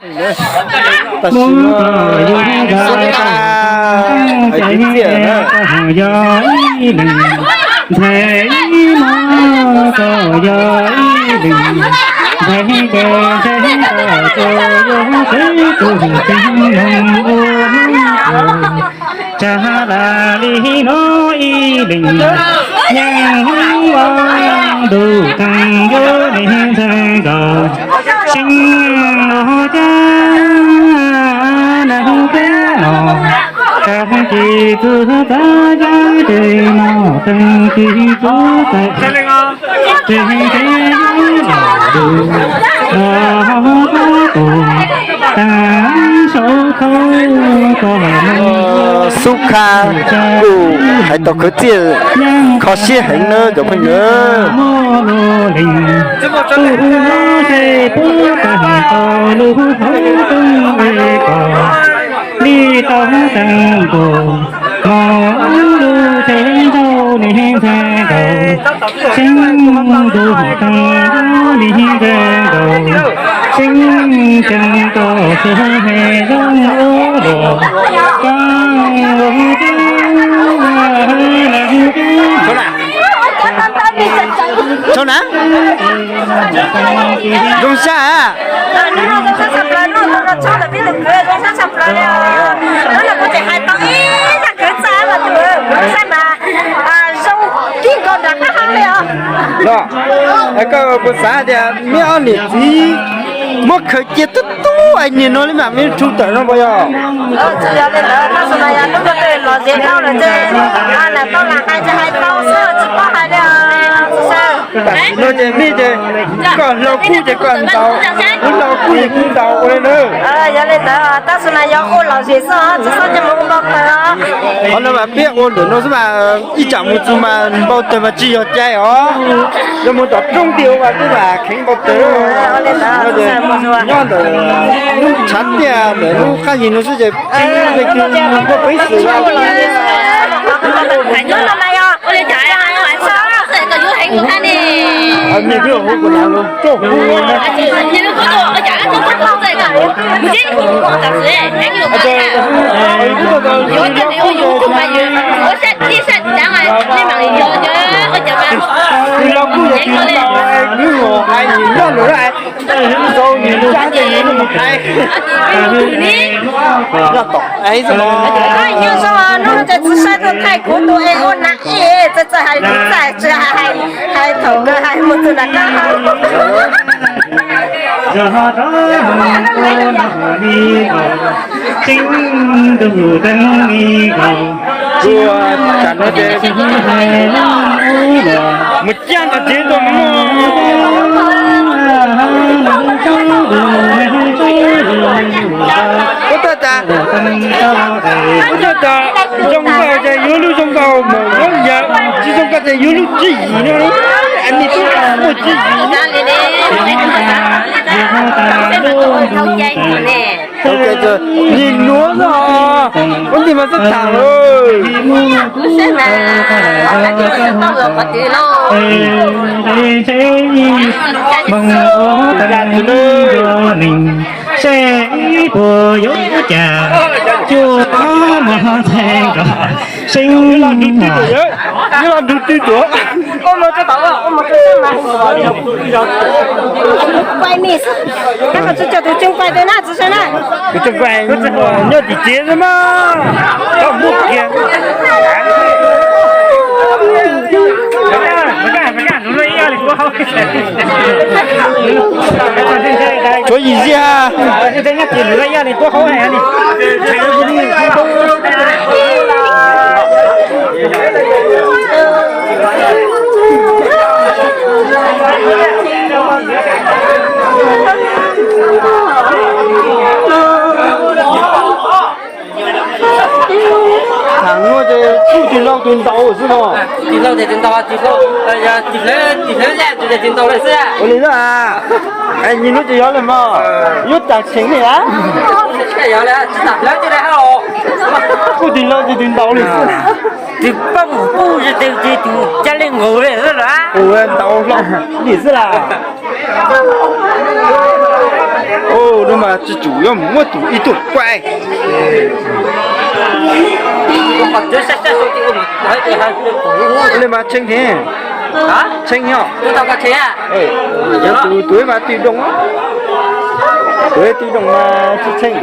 Tam sim no yog ib txiaj na, yog ib leeg ntxhais ib mo ko, yog ib leeg ntxhais ko, ntxhais ko, yog ib tug txiv neej ua tsav tas li no ib leeg, yeej ua ntuj teej yuav neeg ntxhais nkaus. Seev los cas neeg peb no, tag kis txug txav cas ces no tag kis txug txav, ces ces los dus los tus tag saum khau ko. Xub Kha kuj hais tau kwv txhiaj kho siab heev na cov phooj ywg. Muaj lub leej twg los se puab tag tau lub hauv tooj es kom li tau teev nkaus, mos lub tsev nrau neeg ntxhais nkaus, seev ntuj teej neeg ntxhais nkaus, seev ceeb koj sawv hais zoo ua luaj koj ua tiag. Zoo na? Zoo sab. Los, koj puas xav tias meb ob niam txiv muab khaws cia tub tub es nim no li mas meb rhu tawm no puas yog? Tsis yog li ntawd, tab sis mas yog lub ko twg los zem dhau lawm ces nam tau lam hais ces hais tau xwb, tsis paub hais li os. Tam sim no ces meb ces koj hlau kuj ces koj ntaus, kuv hlau kuj ces kuv ntaus ua li na. Yog li ntawd, tab sis mas yog ua lom zem xwb os, tsis txhob coj mus ua npau taws os. Qhov no mas peb ua ntawm no xwb mas ib tsam mus txug mas npau taws mas tsis yog cai os. Yog mus tom roob tim ua mas twb lam kheev npau taws. Nyob ntawm lub tshav tiaj ntawm lub qab yig no xwb ces peb xwm. Yog zoo hnub no ces txiv saib tau thaij kuv tus es ua nam ej, txawm txawm hais tsis txawj, tsis hais, hais thaum nkawd hais mus txug nram kab hauv. Ua cas no ces mus caj nram tsev tau no. Ua txhaj tas, ua txhaj tas zoo nkauj ces yuav lub zoo nkauj mas yuav yawm, tsis zoo nkauj ces yuav lub tswv yim no. Nim tub muaj tswv yim. Nim nuav os, ua ntej mas txhob tham lawm. Seb puas yuav cas cuaj mos ntxhais nkaus, seb yuav los nrug twg tuaj. Nyob tim tsev xwb mas tau muaj kiag. Tshuav yim ziag. Thaum no ces kuj tig laug tig ntaus xwb no. Tig laug tig ntaus, tig laug, tig hlawv, tig hlawv laj tig ntaus lawm xwb. Ua li xwb a. Nyias lub ces yog lawm mog. Yuav tas tseem li a. Kuj tig laug tig ntaus li xwb. Tus poj mus kuj tig tig tus ca le nkaus li xwb los. Ua ntaus hlo li xwb las. Tsis tsum yuav mus muab tus ib tug kuaj. Li mas tsheej thiab. Tsheej yog. Tus, tus ib mas tw doo. Tus ib tw doo mas tsis tsheej.